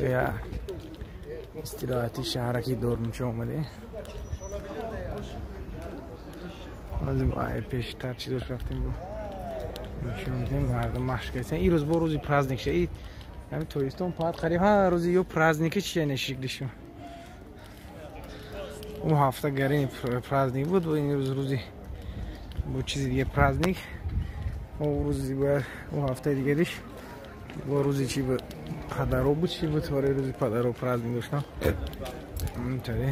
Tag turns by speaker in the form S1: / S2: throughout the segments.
S1: ҷоя истироҳати шаҳраки Дормуча омадем. Пештар чизош рафтем, нишон медем, мардум машқ кардем. Ин рӯз бо рӯзи праздник ша. Ҳамин тобистон паат қариб ҳар рӯзи ё праздники чия нешикли шу. Ӯ ҳафта гарини праздник буд, ин рӯз рӯзи бо чизи дига праздник. Ӯ рӯзи бояд ӯ ҳафтаи дигариш бо рӯзи чи буд, падаро буд, чи буд, оре, рӯзи падаро праздник доштам. Интари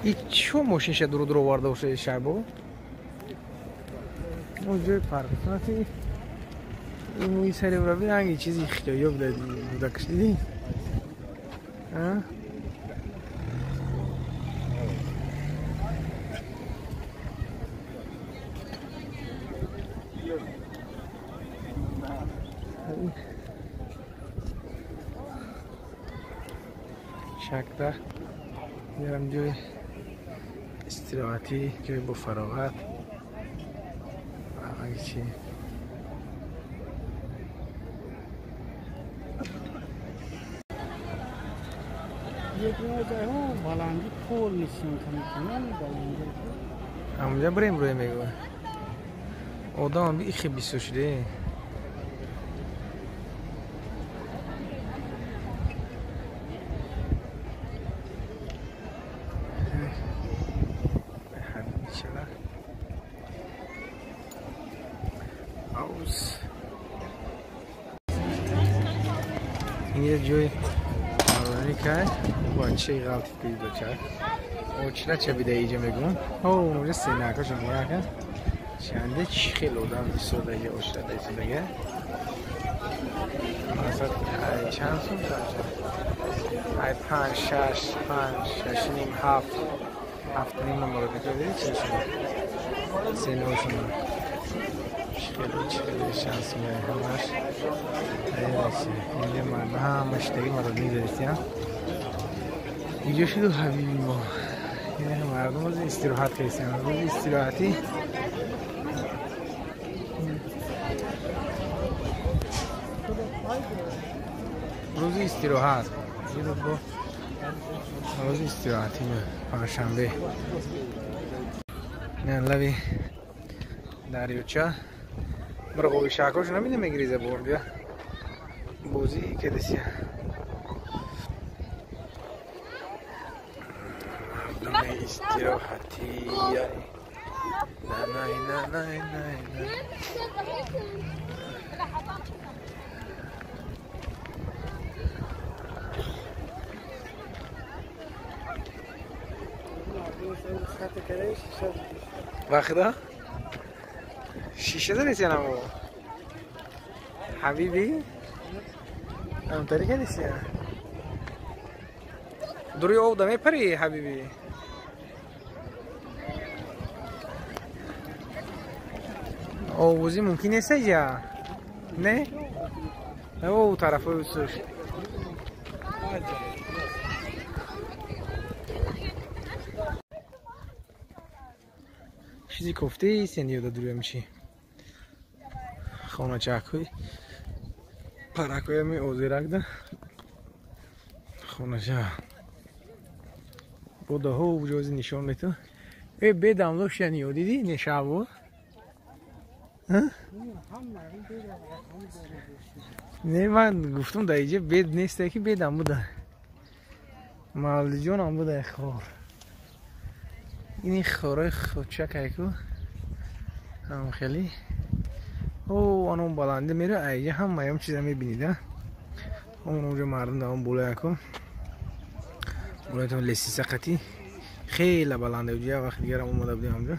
S1: и чо мошинша дуруд оварда боша шабо? Мо ҷои паркати мӯи сари равӣ ранги чизи хитоё буда, дидӣ? Шакда ярам ҷои истироҳатӣ, ҷои бо фароғат. Чи
S2: баланди пол съёмка мекунам, баланди.
S1: Ҳамунҷа бирем, рӯя мегӯ, одам ихи бисёр шуде. Ин ҷои марорӣ кард, бачаи ғалти пидо чак очра чабида иҷа мегӯм. О, унҷа сенакашон яка чанде чи хел одам бисёр даҷа очра дасидага. Масад чанд сум ай, панҷ, шаш, панҷ, шаш ним, ҳафт, ҳафт ним намород мекарди. Сеношон хеле хеле шанс ҳамаш. Инҷа мардум ҳамаш таги маро мезадистиям. Инҷо шуду ҳабиби мо. Мардум рӯзи истироҳат кардистиям, рӯзи истироҳатӣ. Рӯзи истироҳат бо рӯзи истироҳатӣ, панҷшанбе, лаби дарёча. Мурғоби шакош намида мегириза бор, бия бозӣ кардисия. Мардуми истироҳатӣ. Най, най, най, най, най. Вахда? Шиша дорисиям ҳабиби? Амтари кардисия? Дуруи об да мепари, ҳабиби? Овозӣ мумкин нест иҷа? Не, о тарафҳои усуш чизи кофтаи сен ёда дуруям чи хоначакҳои паракҳоями озиракда хонача бодаҳо ҷози нишон мету. Э, бедамло шаниё дидӣ, нешабо? Не, ман гуфтам, дар иҷа бед несте, ки бедам буда, мавлиҷонам буда. Хор ини хорои хучакайку ҳам хеле о анон баланде мера, айҷа ҳамаям чиза мебинида. Он онҷо мардум дар он болояку, болоятон лесиса қатӣ хеле баланде. Уҷа як вақт дигарам омада будем ҳамҷо.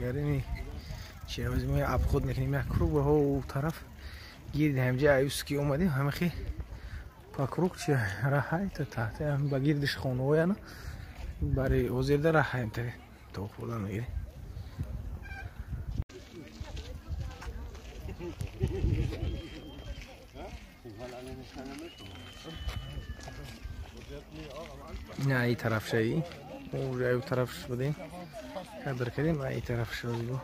S1: Гарини чи мо обход мекунем, як круг ба ҳо тараф гирди ҳамҷа аюс ки омадем, ҳамахи по круг чи раҳай то таҳта ба гирдиш хонаҳояна. Барои ҳозирда раҳаем тари то хӯрдан мегирем. Не, и тараф шаи, аю тараф будем. Кадр кардем, ай тараф шози бо.